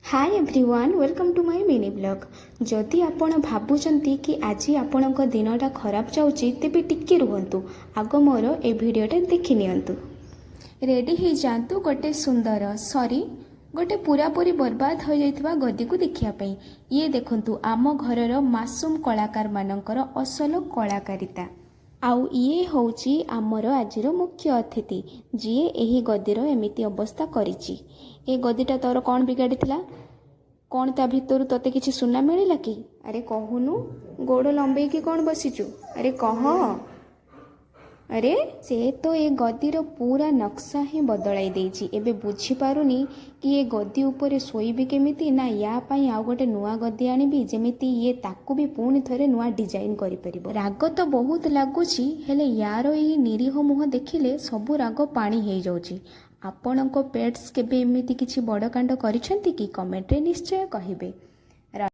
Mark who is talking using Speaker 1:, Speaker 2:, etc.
Speaker 1: Hi everyone, welcome to my mini vlog. ଯଦି ଆପଣ ଭାବୁଛନ୍ତି କି ଆଜି ଆପଣଙ୍କ ଦିନଟା ଖରାପ ଯାଉଛି, ତେବେ ଟିକେ ରୁହନ୍ତୁ, ଆଗ ମୋର ଏ ଭିଡ଼ିଓଟା ଦେଖି ନିଅନ୍ତୁ। ରେଡ଼ି ହେଇଯାଆନ୍ତୁ ଗୋଟେ ସୁନ୍ଦର, ସରି, ଗୋଟେ ପୁରାପୁରି ବର୍ବାଦ ହୋଇଯାଇଥିବା ଗଦିକୁ ଦେଖିବା ପାଇଁ। ଇଏ ଦେଖନ୍ତୁ ଆମ ଘରର ମାସୁମ କଳାକାରମାନଙ୍କର ଅସଲ କଳାକାରିତା। ଆଉ ଇଏ ହେଉଛି ଆମର ଆଜିର ମୁଖ୍ୟ ଅତିଥି, ଯିଏ ଏହି ଗଦିର ଏମିତି ଅବସ୍ଥା କରିଛି। ଏ ଗଦିଟା ତୋର କ'ଣ ବିଗାଡ଼ିଥିଲା? କ'ଣ ତା ଭିତରୁ ତୋତେ କିଛି ସୁନା ମିଳିଲା କି? ଆରେ କହୁନୁ, ଗୋଡ଼ ଲମ୍ବେଇକି କ'ଣ ବସିଛୁ? ଆରେ କହ। ଆରେ ସେ ତ ଏ ଗଦିର ପୁରା ନକ୍ସା ହିଁ ବଦଳାଇ ଦେଇଛି। ଏବେ ବୁଝିପାରୁନି କି ଏ ଗଦି ଉପରେ ଶୋଇବି କେମିତି, ନା ୟା ପାଇଁ ଆଉ ଗୋଟେ ନୂଆ ଗଦି ଆଣିବି, ଯେମିତି ଇଏ ତାକୁ ବି ପୁଣି ଥରେ ନୂଆ ଡିଜାଇନ୍ କରିପାରିବ। ରାଗ ତ ବହୁତ ଲାଗୁଛି, ହେଲେ ୟାର ଏଇ ନିରୀହ ମୁହଁ ଦେଖିଲେ ସବୁ ରାଗ ପାଣି ହେଇଯାଉଛି। ଆପଣଙ୍କ ପେଟ୍ସ କେବେ ଏମିତି କିଛି ବଡ଼ କାଣ୍ଡ କରିଛନ୍ତି କି? କମେଣ୍ଟରେ ନିଶ୍ଚୟ କହିବେ।